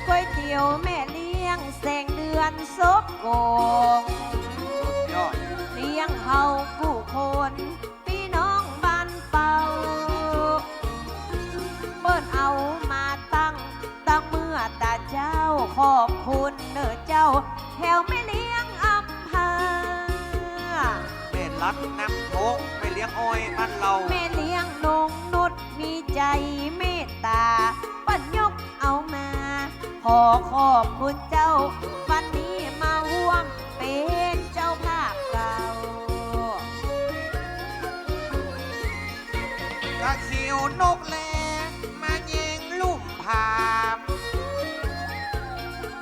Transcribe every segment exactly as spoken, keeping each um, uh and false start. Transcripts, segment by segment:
ก๋วยเตี๋ยวแม่เลี้ยงแสงเดือนซบโก๋ง สุดยอด เลี้ยงเฮากู้คน ปี้น้องบ้านเป้า เปิ้นเอามาตั้ง ตั้งเมื่อตะเจ๊า ขอบคุณเน่อเจ้า แถวแม่เลี้ยงอำพา แม่ลัดน้ำโท้ง แม่เลี้ยงอ้อยบ้านเฮา แม่เลี้ยงนงนุช มีใจ๋เมตต๋า เปิ้นยกเอามา ขอขอบคุณเจ้า วันนี้มาฮ่วมเป๋นเจ้าภาพเก่า กะเขียวนกแล มาแยงลุ่มผา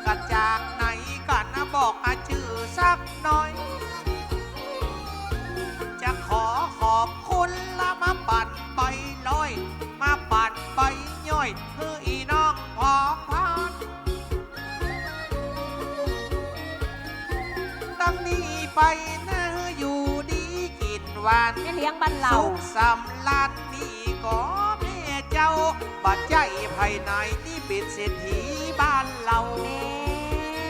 กะจากไหนกั๋นนะ บอกอาจื้อสักหน่อย จะขอขอบคุณละ มาปั่นใบลอย มาปั่นใบย่อย หื้ออี่น้องผองพาน ตั้งนี้ไปนะ หื้ออยู่ดีกิ๋นหวาน แม่เลี้ยงบ้านเฮา สุขสำราญ นี่ก็แม่เจ้า บ่ใจ้ใผไหน นี่เป๋นเศรษฐีบ้านเฮา แม่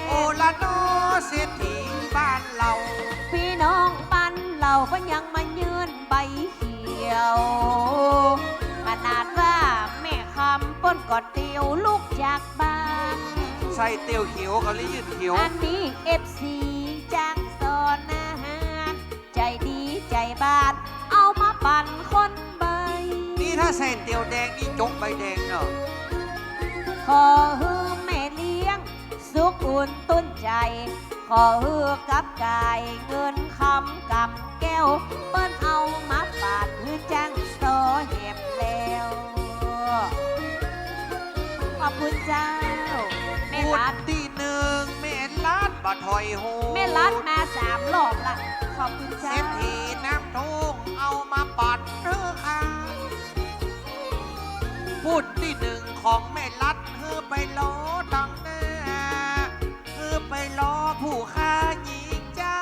โอละน้อ เศรษฐีบ้านเฮา ปี้น้องบ้านเฮา เปิ้นยังมายื่นใบเขียว ขนาดว่าแม่คำเปิ้นก็เตียวลุกจากบ้าน ใส่เตียวเขียวก็เลยยื่นเขียว อันนี้เอฟซีจากสอนอาหาร ใจ๋ดีใจ๋บาน เอามาปั่นคนใบ นี่ถ้าใส่เตียวแดงนี่จกใบแดงเนาะ ขอหื้อแม่เลี้ยงสุขอุ่นตุ้นใจ๋ ขอหื้อกับก๋ายเงินคำกำแก้ว เปิ้นเอามาปั่นหื้อจั้งซอแหมแล้ว ขอบคุณเจ้า แม่ลัด ตี้หนึ่ง แม่ลัดบ่ถอยหัว แม่ลัดมาสามรอบละ ขอบคุณเจ้า เศรษฐีน้ำโท้ง เอามาปั่นหื้อข้า ผู้ตี้หนึ่งของแม่ลัด หื้อไปรอตังหน้า หื้อไปรอผู้ข้าหญิงใจ๋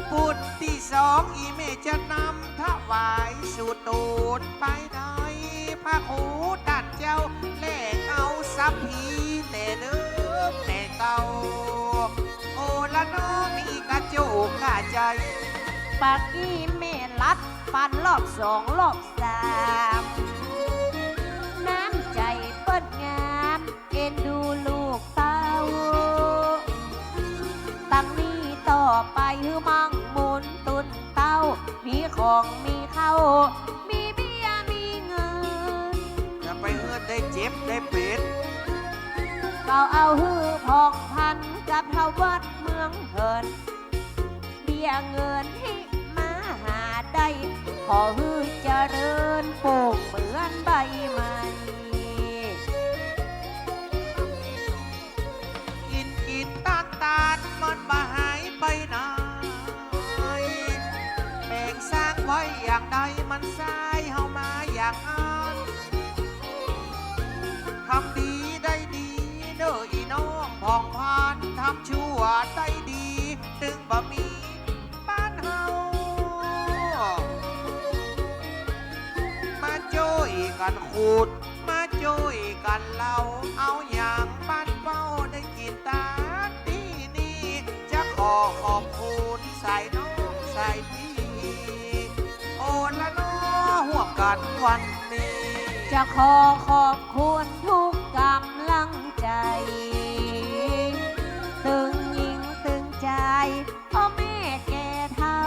ผู้ตี้สอง อี่แม่จะนำถวายสู่ตูนไปในพระครูต้านเจ้า แลเอาสัพพีแน่เน่อแม่เต้า โอละน้อ มีกะโจกกะใจ๋ ปากอี้แม่ลัดปั่นรอบสองรอบสาม น้ำใจ๋เปิ้นงาม เอ็นดูลูกเต้า ตั้งนี้ต่อไปหื้อมั่งมูนตุ้นเต้า มีของมีข้าว มีเบี้ยมีเงิน อย่าไปหื้อได้เจ็บได้เป๋น ก็เอาหื้อผ่องพันกับทวัดเมืองเถิน เบี้ยเงินที่มาหาได้ ขอหื้อเจริญโป่งเหมือนใบไม้ กิ๋นกิ๋นตานตานมันบ่หายไปไหน แป๋งสร้างไว้อย่างใดมันสายเฮามาอย่างนั้น ทำดีได้ดีเน่ออี่น้องผ่องพัน ทำชั่วได้ดี ตึงบ่มี บ้านเฮา มาจ้วยกั๋นขุด มาจ้วยกั๋นเหลา เอาหยางบ้านเป้าได้กิ๋นตานตี้นี่ จะขอขอบคุณสายน้องสายพี่ โอละน้อ ฮ่วมกั๋นวันนี้ จะขอขอบคุณทุกก๋ำลังใจ๋ ตึงหญิงตึงจาย พ่อแม่แก่เฒ่า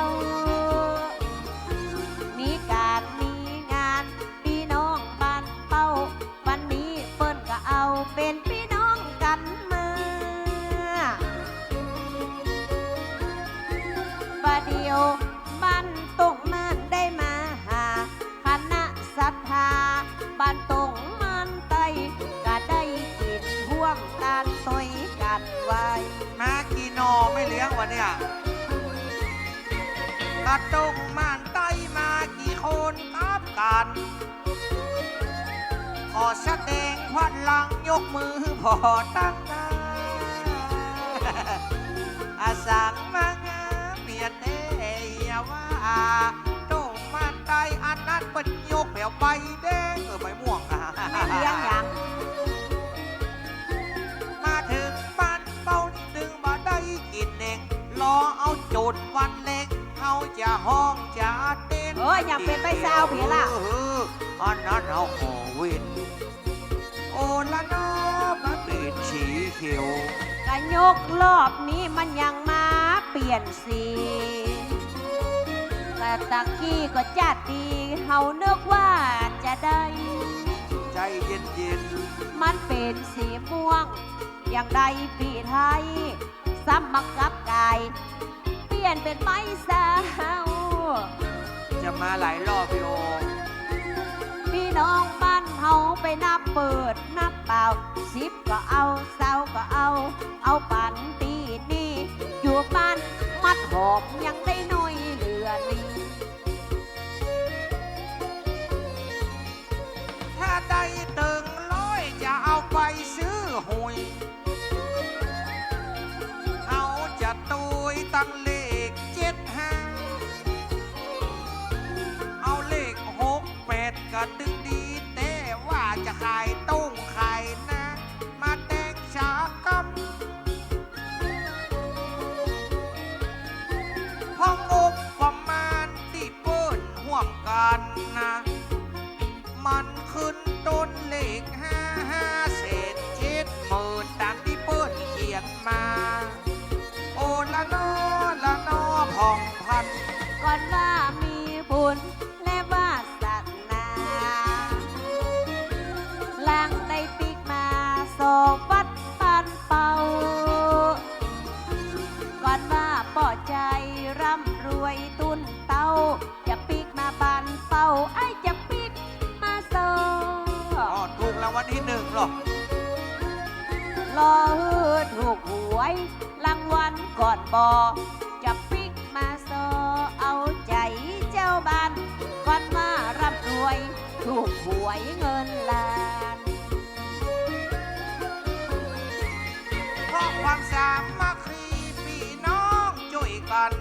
มีก๋านมีงาน ปี้น้องบ้านเป้า วันนี้เปิ้นก็เอาเป๋นปี้น้องกั๋นมา บ่าเดี่ยวบ้านตงม่านได้มาหา คณะศรัทธาบ้านตงม่านใต้ ก็ได้กิ๋นฮ่วมตานตวยกั๋นไว้ มากี่หน่อแม่เลี้ยงวันเนี้ย บ้านตงม่านใต้มากี่คนกับกั๋น ขอแสดงพลังยกมือผ่อตั้งหน้า อาสังมางามเมียแท้ อย่าว่าตงม่านใต้ อันนั้นเปิ้นย กแผวใบแดง เออ ใบม่วง แม่เลี้ยงหยัง มาเถิงบ้านเป้านี่ตึงบ่ได้กิ๋นเอง รอเอาจ๋นวันเล็ก เฮาจะฮ้องจะเต้น เออ อย่าเป๋นใบซาวเผียละ เออ อันนั้นเฮาขอเว้น โอละนอ มันเป๋นสีเขียว กะยกรอบนี้มันยังมาเปลี่ยนสี แต่ตะกี้ก็จะดี เฮานึกว่าจะได้ ใจ๋เย็นๆ มันเป๋นสีม่วง ยังได้ปี้ไทย ซ้ำมากลับกลาย เปลี่ยนเป๋นใบซาว จะมาหลายรอบพี่โอ ปี้น้องบ้านเฮาไปนับเปิดนับเป่า สิบก็เอา ซาวก็เอา เอาปั๋นตี้นี่ อยู่บ้านมัดหอมยังได้น้อยเหลือนี้ ถ้าได้เถิงร้อยจะเอาไปซื้อหวย เฮาจะตวยตั้งเลขเจ็ดห้า เอาเลขหกแปดก็ตึงดี แต่ว่าจะขายต้งขายนา มาแต่งชากรรม เพราะงบประมาณตี้เปิ้นฮ่วมกั๋นนะ มันขึ้นต้นเลขห้า ห้าแสนเจ็ดหมื่น ต๋ามตี้เปิ้นเขียนมา โอละนอ ละนอผ่องพัน ก่อนว่ามีบุญและวาสนา หลังได้ปิ๊กมาสองวัดบ้านเป้า ก่อนว่าป้อใจ๋ร่ำรวยตุ้นเต้า จะปิ๊กมาบ้านเป้า ไอ้จะปิ๊กมาซอ อ๋อ ถูกรางวัลตี้นึ่งเหรอ รอหื้อถูกหวยรางวัลก่อนบ่ จะปิ๊กมาซอ เอาใจ๋เจ้าบ้าน ก่อนว่าร่ำรวย ถูกหวยเงินล้าน เพราะความสามัคคีปี้น้องจ้วยกั๋น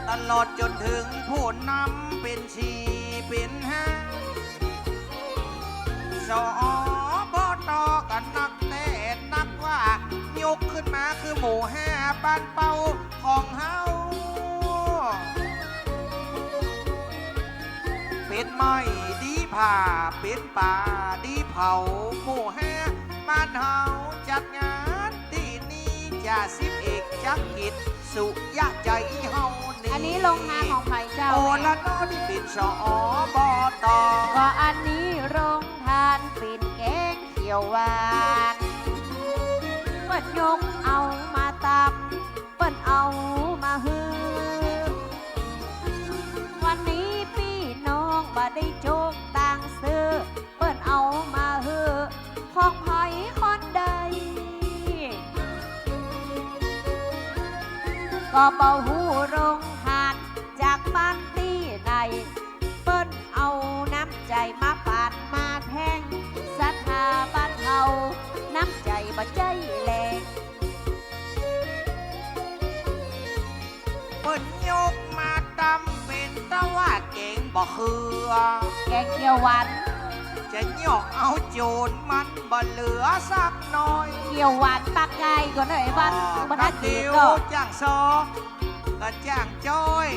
ตลอดจ๋นเถิงผู้นำเป๋นสี่เป๋นห้า ส บ ต ก็นักแต๊นักว่า ยกขึ้นมาคือหมู่ห้าบ้านเป้าของเฮา เป๋นไม้ดีผ่า เป๋นป่าดีเผา หมู่ห้าบ้านเฮาจัดงานตี้นี่ จ่าสิบเอกจักรกิจ สุยะใจ๋เฮานี่ อันนี้ลงนามของใผเจ้า โอละนอ นี่เป๋น ส บ ต ก็อันนี้โรงทานเป๋นแกงเขียวหวาน เปิ้นยกเอามาตำ เปิ้นเอามาหื้อ วันนี้ปี้น้องบ่ได้โจกตางซื้อ เปิ้นเอามาหื้อ ของใผคนใด ก็บ่ฮู้โรงทานจากบ้านตี้ไหน เปิ้นเอาน้ำใจ๋มาปานมาแทง ศรัทธาบ้านเฮา น้ำใจ๋บ่ใจ้แลง เปิ้นยกมาตำเป๋นตะว่าแกงบ่าเขือ แกงเขียวหวาน จะยกเอาโจ๋นมันบ่เหลือสักหน้อย เขียวหวานปลากรายก่อเน่อ ไอ้บ้าน อ๋อ บ่ทัน กะเตียว กิ๋นก็ จ้างซอ กะจ้างจ้อย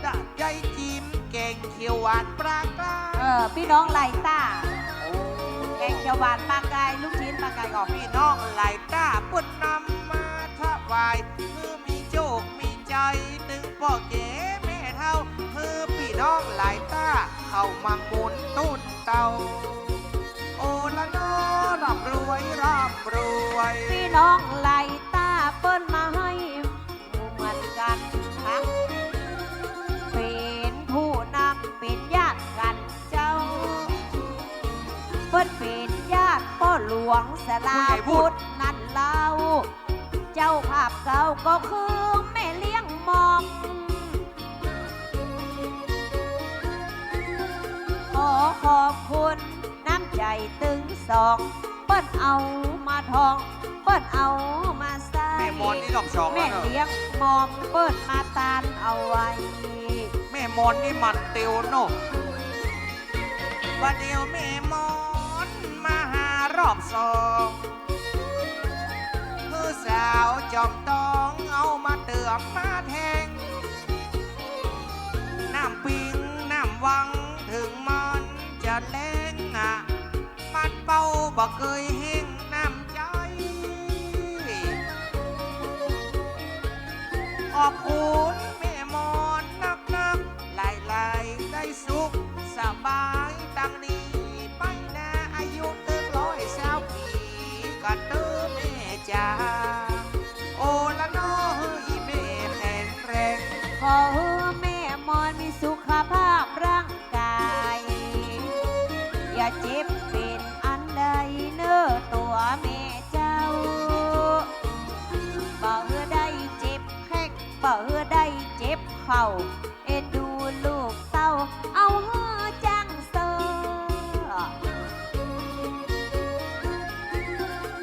จะได้จิ๋มแกงเขียวหวานปลากราย เออ ปี้น้องไหล่ต้า โอ้ แกงเขียวหวานปลากราย ลูกชิ้นปลากรายก่อ ปี้น้องไหล่ต้าเปิ้นนำมาถวาย หื้อมีโจคมีใจ๋ตึงป้อแก่แม่เฒ่า หื้อปี้น้องไหล่ต้า เข้ามังหมุนตุ้นเต้า โอละนอ ร่ำรวย ร่ำรวย ปี้น้องไหล่ต้าเปิ้นมาหื้อ เหมือนกั๋น เป๋นผู้นำ เป๋นญาติกั๋นเจ้า เปิ้นเป๋นญาติป้อหลวงสลาพุทธ ผู้ใหญ่พุทธ นั้นเล่า เจ้าภาพเก่าก็คือแม่เลี้ยงหม่อม ขอขอบคุณน้ำใจ๋ตึงสอง เปิ้นเอามาทอง เปิ้นเอามาใส้ แม่มอนนี่รอบสองแล้วเนอะ แม่เลี้ยงหม่อมเปิ้นมาตานเอาไว้ แม่ มอนนี่มันเตียวเนาะ บ่าเดี่ยวแม่มอนมาหารอบสอง หื้อสาวจอมตองเอามาเติมมาแถง น้ำปิงน้ำวังเถิงมันจะแล้งอะ มันเป้าบ่เกยแห้งน้ำใจ๋ ขอบคุณแม่มอนนักๆ หลายๆ ได้สุขสบายตังนี้ไปนา อายุตึงร้อยซาวปี๋ กะเต๊อะแม่จ๋า โอละเนาะ หื้ออีแม่แข็งแรง ขอหื้อแม่มอนมีสุขภาพร่างกาย อย่าเจ็บเป๋นอันใดเน่อตั๋วแม่เจ้า บ่หื้อได้เจ็บแข้ง บ่หื้อได้เจ็บเข่า เอ็นดูลูกเต้า เอาหื้อจั้งเซ้อ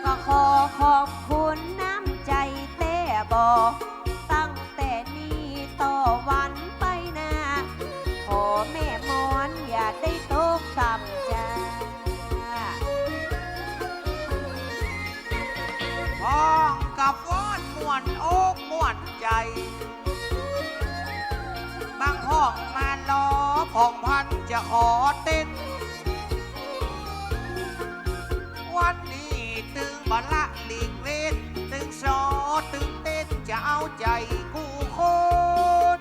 ก็ขอขอบคุณน้ำใจ๋แต๊บ่ ตั้งแต่นี้ต่อวันไปนา ขอแม่มอนอย่าได้ตกต่ำจ้า พ้องกะฟ้อนม่วนอกม่วนใจ๋ บางพ้องมารอ ผ่องพันธุ์จะขอเต้น วันนี้ตึงบ่ละหลีกเว้น ตึงสอตึงเต้นจะเอาใจ๋กู้คน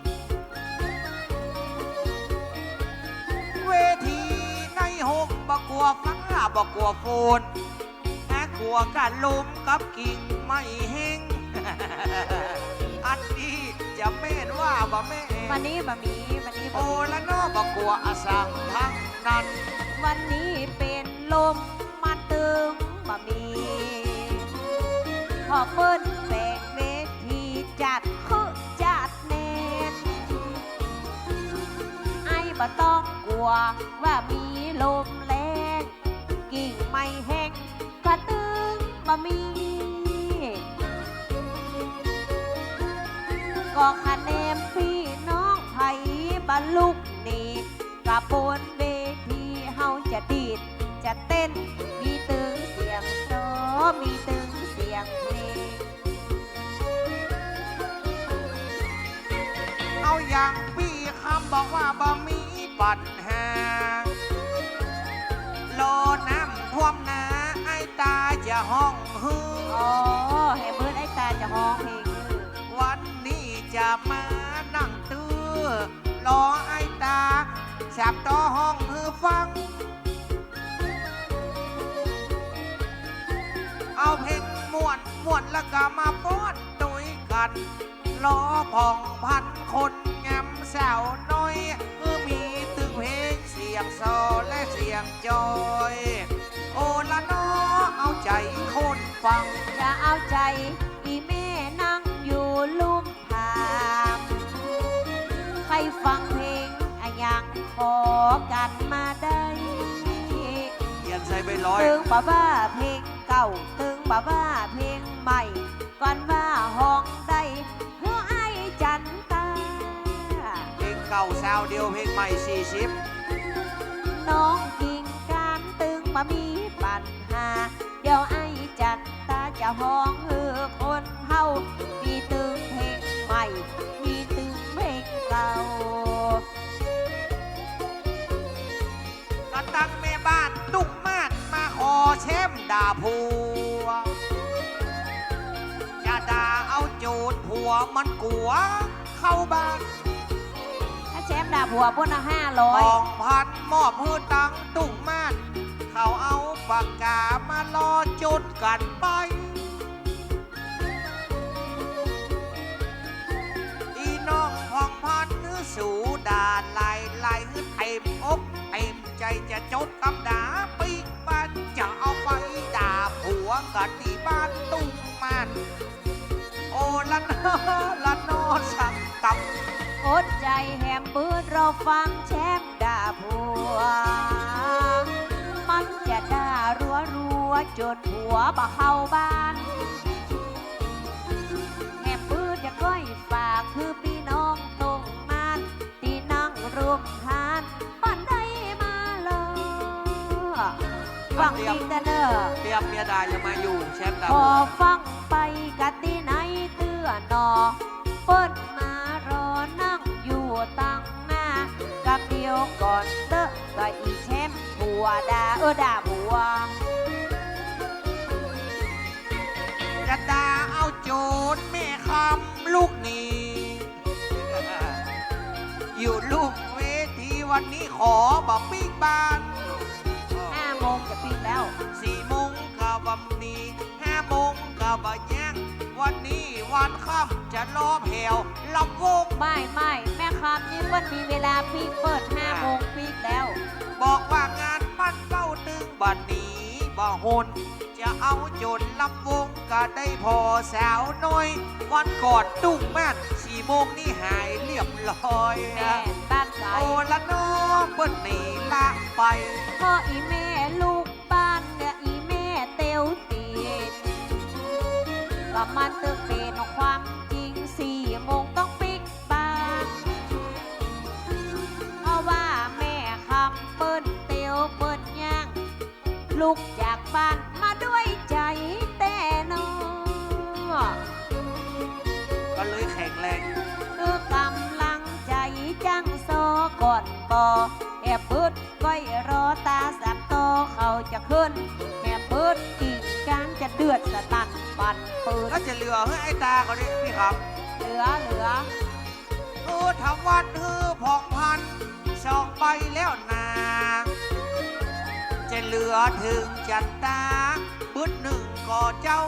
เวทีในห้องบ่กั๋วฟ้าบ่กั๋วฝน หากกั๋วกะลมกับกิ่งไม้แห้ง อันนี้จะแม่นว่าบ่แม่ วันนี้บ่มี วันนี้บ่มี โอละเนาะ บ่กั๋วอะสังตังนั้น วันนี้เป๋นลมมันตึงบ่มี เพราะเปิ้นแป๋งเวทีจัดคึกจัดแน่น ไอ้บ่ต้องกั๋วว่ามีลมแล้ง กิ่งไม้แห้งกะตึงบ่มี ก็คะแนนปี้น้องใผบ่ลุกหนี กะบนเวทีเฮาจะดีดจะเต้น มีตึงเสียงซอ มีตึงเสียงเพลง เอาอย่างปี้คำบอกว่าบ่มีปัญหา รอน้ำท่วมนา ไอ้ตาจะฮ้องหื้อ อ๋อ แหมเปิ้นไอ้ตาจะฮ้องเพลงหื้อ วันนี้จะมานั่งตื้อ รอไอ้ตาสามต่อฮ้องหื้อฟัง เอาเพลงม่วนม่วนแล้วก็มาฟ้อนตวยกั๋น รอผ่องพันธุ์คนงามสาวน้อย เออ มีตึงเพลงเสียงซอและเสียงจอย โอละเนาะ เอาใจ๋คนฟัง จะเอาใจ๋อีแม่นั่งอยู่ลุ่ม ถาม ใผฟังเพลงอะหยังขอกั๋นมาได้ เขียนใส่ใบลอย ตึงบ่ว่าเพลงเก่า ตึงบ่ว่าเพลงใหม่ ก่อนว่าฮ้องได้ หื้อไอ้จั๋นตา เพลงเก่าซาวเดียว เพลงใหม่สี่สิบ น้องกิ่งก้านตึงบ่มีปัญหา เดี๋ยวไอ้จั๋นตาจะฮ้องหื้อคนเฮา มีตึงเพลงใหม่ มีตึงเพลงเก่า กะตังแม่บ้านตุ้งม่านมาขอแชมด่าผัว จะด่าเอาโจทย์ผัวมันกั๋วเข้าบ้าน ถ้าแชมด่าผัวปุ้นน่ะห้าร้อย ผ่องพันธุ์มอบหื้อตังตุ้งม่าน เขาเอาปากก๋ามารอจดกั๋นไป อีน้องผ่องพันธุ์หื้อสูด่าหลายๆ หื้อเต็มอกเต็มใจ๋ จะจดกำด่าปิ๊กบ้าน จะเอาไปด่าผัวกั๋นตี้บ้านตุ้งม่าน โอละเนาะ ละเนาะสังกำ อดใจ๋แหมปื๊ดรอฟังแชมด่าผัว มันจะด่ารัวๆ จนผัวบ่เข้าบ้าน แหมปื๊ดจะก้อยฝากคือปี้น้องตุ้งม่าน ตี้นั่ง ฟัง เตรียม ปิ๊กเต๊อะเน่อ เตรียมเมียดาจะมาอยู่แชมป์ตา ขอฟังไปกะตี้ไหนเตื้อหนอ เปิ้นมารอนั่งอยู่ตังหน้า กะเปียวก่อนเต๊อะ กะอีแชมป์ผัวดา เออ ดาผัว จะดาเอาโจรแม่คำลูกนี้ อยู่ลุ่มเวทีวันนี้ขอบ่ปิ๊กบ้าน ห้าโมงจะปิ๊กแล้ว สี่โมงกะบ่มี ห้าโมงกะบ่ยัง วันนี้วันค่ำจะรอแผ่วลำวง ไม่ ไม่ แม่คำนี่เปิ้นมีเวลาปิ๊กเปิ้น ห้าโมงปิ๊กแล้ว บอกว่างานมั่นเป้าตึงบัดนี้บ่ฮน จะเอาโจรลำวงกะได้ผ่อสาวน้อย วันก่อนตุ้งม่าน สี่โมงนี่หายเรียบร้อย แม่นบ้านใส โอละน้อ เปิ้นหนีละไป พ่ออีแม่ลูกบ้านเนี่ย อีแม่เตียวตี๋น กะมันตึงเป๋นความจริง สี่โมงต้องปิ๊กบ้าน เพราะว่าแม่คำเปิ้นเตียวเปิ้นย่าง ลุกจากบ้านมาด้วยใจ๋แต๊หนอ ก็เลยแข็งแรง คือกำลังใจ๋จ้างซอก่อนบ่ แอบเปิดก้อยรอต๋าสามต่อ เขาจะขึ้น แอบเปิดกิ่งก้านจะเดือดสนั่นปั่นปืน ก็จะเหลือหื้อไอ้ต๋าเขานี่พี่ครับ เหลือ เหลือ หื้อทวัดหื้อผ่องพันสองใบแล้วนา จะเหลือเถิงจันต๋าบึดนึ่งก่อเจ้า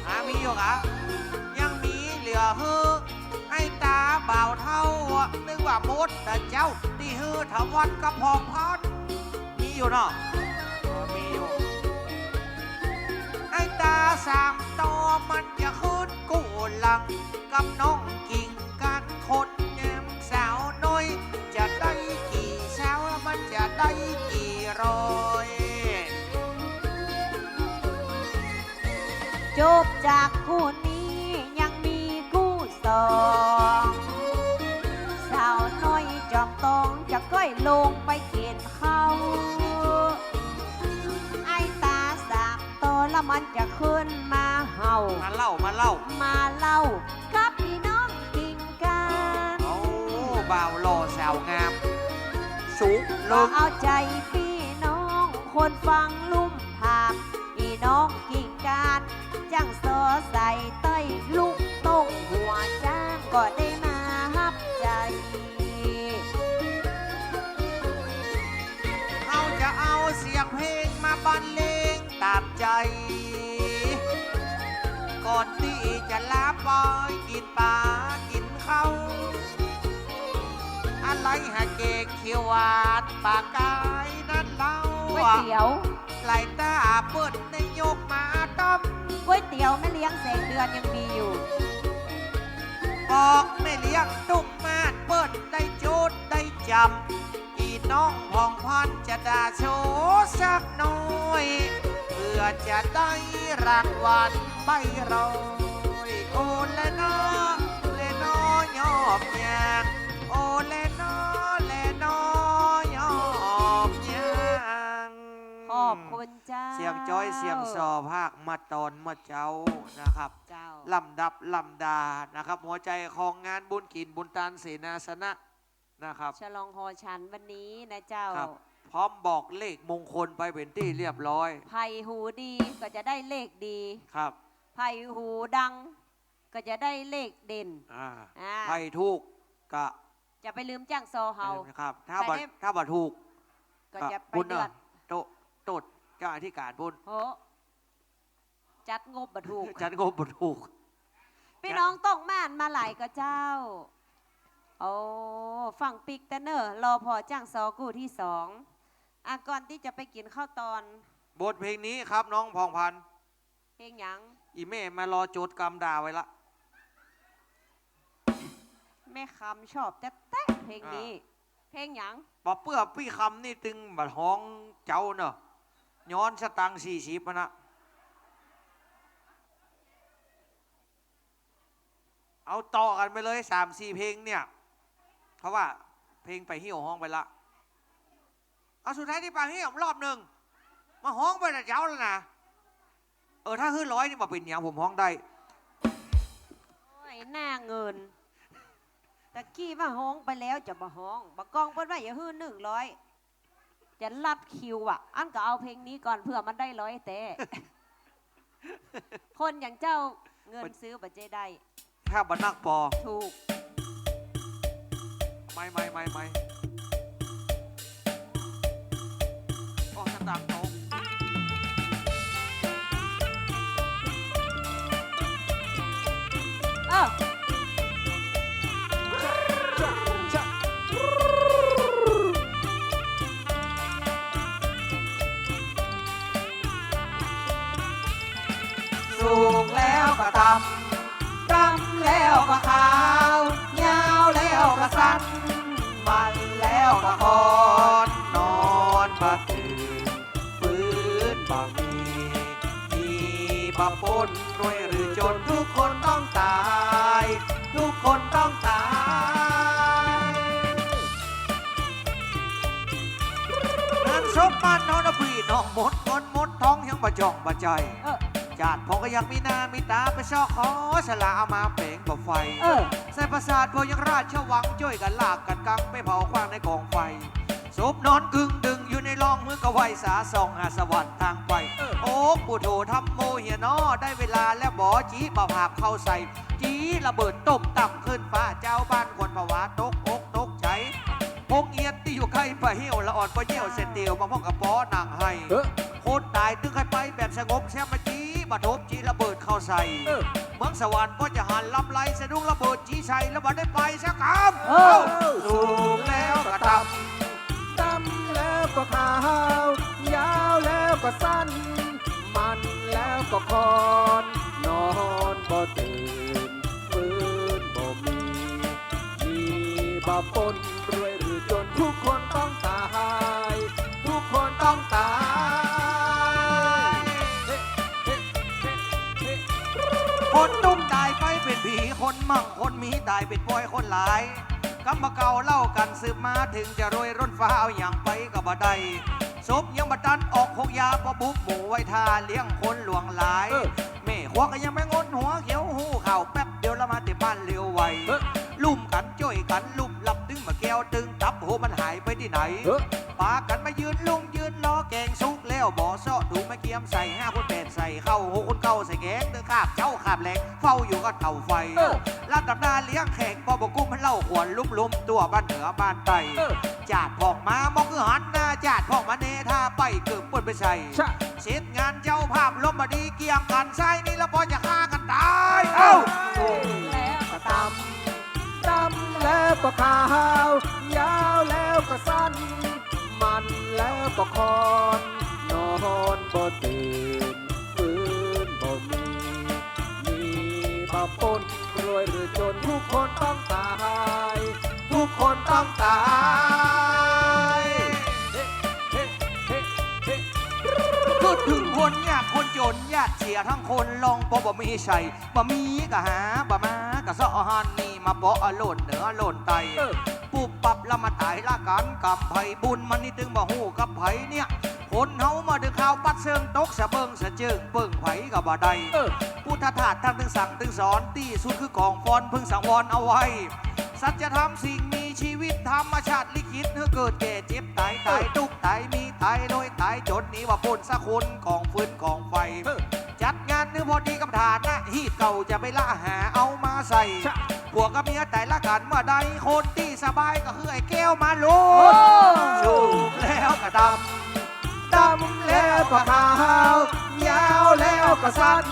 อ่า มีอยู่กะ ยังมีเหลือหื้อไอ้ต๋าบ่าวเฒ่า นึกว่าหมดนะเจ้า ตี้หื้อทวัดกับผ่องพัน มีอยู่เนาะ อ๋อ มีอยู่ ไอ้ต๋าสามต่อมันจะขึ้นกู้หลัง กับน้องกิ่งก้านคนงามสาวน้อย จะได้กี่สาว มันจะได้กี่ร้อย จบจากกู้นี้ยังมีกู้สอง สาวน้อยจอมตองจะก้อยลงไปกิ๋นข้าว ไอ้ต๋าสามต่อละมันจะขึ้นมาเห่า มาเล่า มาเล่า มาเล่ากับพี่น้องกิ่งก้าน โอ้ บ่าวหล่อสาวงาม สูงเลิศ เอาใจ๋พี่น้องคนฟังลุ่มผาม พี่น้องกิ่งก้าน จ้างซอใส่ใต้ลูกโต้งหัวจ๊างก็ได้มาฮับใจ๋ เขาจะเอาเสียงเพลงมาบรรเลงต๋ามใจ๋ ก่อนตี้จะลาไปกิ๋นป๋ากิ๋นข้าว อะไรหาแกงเขียวหวานป๋ากายนั้นเล่า ก๋วยเตี๋ยว หลายต๋าเปิ้นได้ยกมาต้ม ก๋วยเตี๋ยวแม่เลี้ยงแสงเดือนยังมีอยู่ บอกแม่เลี้ยงตุ้งม่านเปิ้นได้จดได้จ๋ำ อีน้องผ่องพันจะด่าโชว์สักหน่อย เพื่อจะได้รางวัลใบร้อย โอแลนอ แลนอยอบยาง โอแลนอ แลนอยอบยาง ขอบคุณเจ้า เสียงจ้อยเสียงซอภาคมาตอนเมื่อเจ๊านะครับ เจ้า ลำดับลำดานะครับ หัวใจ๋ของงานบุญกิ๋นบุญตานเสนาสนะนะครับ ฉลองหอฉันวันนี้นะเจ้า ครับ พร้อมบอกเลขมงคลไปเป๋นตี้เรียบร้อย ใผหูดีก็จะได้เลขดี ครับ ใผหูดังก็จะได้เลขเด่น อ่า อ่า ใผถูกก็ จะไปลืมจ้างซอเฮา ครับ ถ้าบ่ ไปได้ ถ้าบ่ถูก ก็จะไป ก็ปุ้นเนาะ เดือด โต๊ะ โต๊ะเจ้าอธิการปุ้น โห จัดงบบ่ถูก จัดงบบ่ถูก พี่น้องต้องม่านมาหลายก่อเจ้า โอ้ ฟังปิ๊กเต๊อะเน่อ รอผ่อจ้างซอกู้ตี้สอง อ่ะ ก่อนตี้จะไปกิ๋นข้าวตอน บทเพลงนี้ครับน้องผ่องพัน เพลงหยัง อีแม่มารอโจทย์กำด่าไว้ละ แม่คำชอบแต๊ ๆ เพลงนี้ อ่า เพลงหยัง บ่เปื้อปี้คำนี่ตึงบ่ฮ้องเจ๊าเนาะ ย้อนสตางค์สี่สิบหั้นนะ เอาต่อกั๋นไปเลย สามสี่เพลงเนี่ย เพราะว่าเพลงป๋าเหี่ยวฮ้องไปละ เอาสุดท้ายตี้ป๋าเหี่ยวรอบนึ่ง มาฮ้องไปแต่เจ๊าแล้วนะ เออ ถ้าหื้อร้อยนี่บ่เป๋นหยัง ผมฮ้องได้ โอ้ย หน้าเงิน ตะกี้ว่าฮ้องไปแล้วจะบ่ฮ้อง บ่ากองเปิ้นว่าอย่าหื้อหนึ่งร้อย จะลัดคิวอะ อั้นก็เอาเพลงนี้ก่อน เผื่อมันได้ร้อยแต๊ คนอย่างเจ้าเงินซื้อบ่เจ๊ได้ ถ้าบ่นักปอ ถูก ไม่ ไม่ ไม่ ไม่ โอ้ สตางค์ตก เออ สูงแล้วก็ต่ำ ดำแล้วก็ขาว ยาวแล้วก็สั้น มันแล้วก็คอน นอนบ่ตื่น ฟื้นบ่มี มีบ่ปน รวยหรือจน ทุกคนต้องตาย ทุกคนต้องตาย งานศพบ้านเฮานะพี่น้อง หมดเงินหมดทองยังบ่จ่องบ่ใจ้ เออ จาดพ่องก็ยังมีหน้ามีต๋าไปเซาะขอสละเอามาแป๋งบ่อไฟ เออ ใส่ปราสาทพ่องยังราชวัง จ้วยกั๋นลากกั๋นกังไปเผาขว้างในก๋องไฟ ศพนอนกึ่งดึงอยู่ในร่อง หื้อก็ไหว้สาส่องหาสวรรค์ตางไป เออ โอ้ พุทโธธัมโม เหียน้อ ได้เวลาแล้วบ่ จี้บ่าผาบเข้าใส่ จี้ระเบิดตุ้มตั้มขึ้นฟ้า จาวบ้านขวัญผวาตกอกตกใจ๋ โฮงเฮียนตี้อยู่ใก้ป่าเฮี้ยว ละอ่อนป่าเยี่ยว เสร็จเดี่ยวมาพ่องกะป๋อนั่งไห้ เออ คนต๋ายตึงใค่ไปแบบสงบ แซมมาจี้บ่าทบ จี้ระเบิดเข้าใส่ เออ เมืองสวรรค์พ่องจะหันลำไร สะดุ้งระเบิดจี้ใส่ แล้วบ่ได้ไปสักกำ เออ สูงแล้วก็ต่ำ ดำแล้วก็ขาว ยาวแล้วก็สั้น มันแล้วก็คอน นอนบ่ตื่น ฟื้นบ่มี มีบ่ปน รวยหรือจน ทุกคนต้องตาย ทุกคนต้องตาย เฮ้ เฮ้ เฮ้ เฮ้ คนตุ้มต๋ายไปเป๋นผี คนมั่งคนมีต๋ายเป๋นปอยคนหลาย กำบ่าเก่าเล่ากั๋นสืบมา เถิงจะรวยล้นฟ้าเอาหยังไปก็บ่ได้ ศพยังบ่ตันออกโคกยา ปอบุกหมู่ไว้ท่าเลี้ยงคนหลวงหลาย เออ แม่ครัวก็ยังบ่งนหัวเขียว ฮู้ข่าวแป๊บเดียว ละมาแต่บ้านเร็วไว เออ ลุ่มกั๋นจ้วยกั๋น ลุ่มลับตึงบ่าแก้ว ตึงตับโหมันหายไปตี้ไหน เออ ปากั๋นมายืนลุ่งยืนรอ แก๋งสุกแล้วบ่เซาะ ถุงมาเกียมใส่ ห้าคูณแปดใส่ข้าว หกคูณเก้าใส่แก๋ง ตึงคาบเจ๊าคาบแลง เฝ้าอยู่กับเต๋าไฟ เออ ลัดดำหน้าเลี้ยงแขก ปอบ่กุ้มเล่าขวัญลุ่มๆ ตั๋วบ้านเหนือบ้านใต้ เออ จาดพ่องมา มองคือหันหน้า จาดพ่องมาแน่ ถ้าไปเกิบเปิ้นไปใส่ ชะ เสร็จงานเจ้าภาพลมบ่ดี เกี่ยงกั๋นใส่นี่ แล้วปอจะฆ่ากั๋นต๋าย เอ้า สูงแล้วก็ต่ำ ดำแล้วก็ขาว ยาวแล้วก็สั้น มันแล้วก็คอน นอนบ่ตื่น ฟื้นบ่มี มีบ่ปน รวยหรือจน ทุกคนต้องตาย ทุกคนต้องตาย เฮ้ เฮ้ เฮ้ เฮ้ กึ๊ดเถิงคนยากคนจน ญาติเสียทั้งคน ลองปอบ่มีใส่ บ่มีก็หา บ่มาก็เซาะหันนี่ มาปออโลนเหนือโลนใต้ เออ ปุบปับละมาต๋ายละกั๋น กรรมใผบุญมันนี่ตึงบ่ฮู้กับใผเนี่ย คนเฮามาเถิงคราวปัดเซิง ตกสะเบิงสะเจิง เปิงใผก็บ่ได้ เออ พุทธทาสท่านตึงสั่งตึงสอน ตี้สุดคือกองฟอน พึงสังวรเอาไว้ สัจธรรมสิ่งมีชีวิต ธรรมชาติลิขิต หื้อเกิดแก่เจ็บต๋าย ต๋าย เออ ตุ๊กข์ต๋าย มีต๋าย รวยต๋าย จ๋น หนีบ่ปนสักคน กองฟืนกองไฟ เออ จัดงานหื้อพอดีกับฐานะ ฮีตเก่าจะไปละหาเอามาใส่ ชะ ผัวกับเมียต๋ายละกั๋นเมื่อใด คนตี้สบายก็คือไอ้แก้วมาลุน โอ้ สูงแล้วก็ต่ำ ดำแล้วก็ขาว ยาวแล้วก็สั้น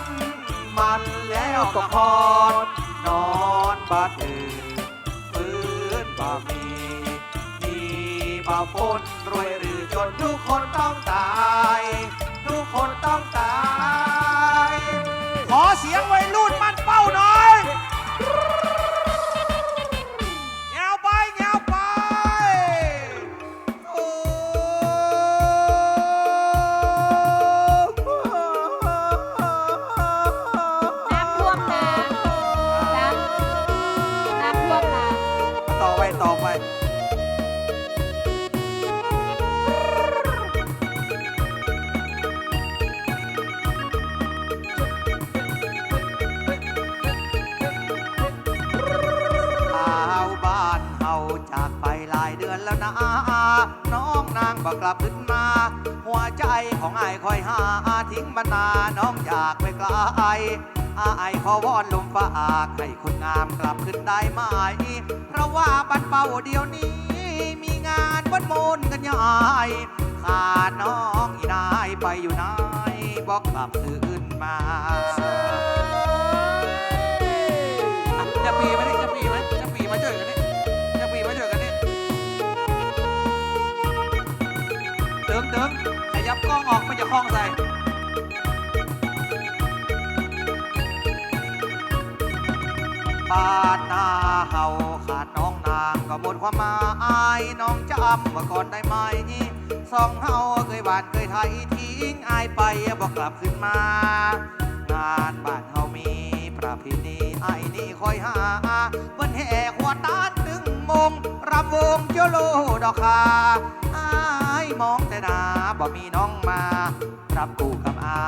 มันแล้วก็คอน นอนบ่ตื่น ฟื้นบ่มี มีบ่ปน รวยหรือจน ทุกคนต้องตาย ทุกคนต้องตาย ขอเสียงวัยรุ่นมั่นเป้าหน่อย แงวไป แงวไป โอ้ น้ำท่วมนา น้ำ น้ำท่วมนา ต่อไป ต่อไป เ น้องนางบ่กลับคืนมา หัวใจ๋ของอ้ายคอยหา ทิ้งบรรดาน้องอยากไปไกล อ้ายขอวอนลมฟ้า ให้คนงามกลับคืนได้ไหม เพราะว่าบ้านเป้าเดี๋ยวนี้ มีงานบ้านโมนกันใหญ่ ขาดน้องอีนายไปอยู่ไหน บ่กลับคืนมา อ่ะ จะปีมานี่ จะปีมา จะปีมาจ้วยกั๋นนี่ จะปีมาจ้วยกั๋นนี่ เติม เติม ขยับก้องออก มันจะคล้องใส่ บ้านนาเฮาขาดน้องนางก็หมดความหมาย น้องจ๋ำว่าก่อนได้ไหม สองเฮาเกยหวานเกยไถ ทิ้งอ้ายไปบ่กลับคืนมา งานบ้านเฮามีประเพณี อ้ายนี่คอยหา เปิ้นแห่ขวัญตานตึงมง รำวงโจโลดอกคา อ้ายมองแต่หน้าบ่มีน้องมา รำกู้กับอ้า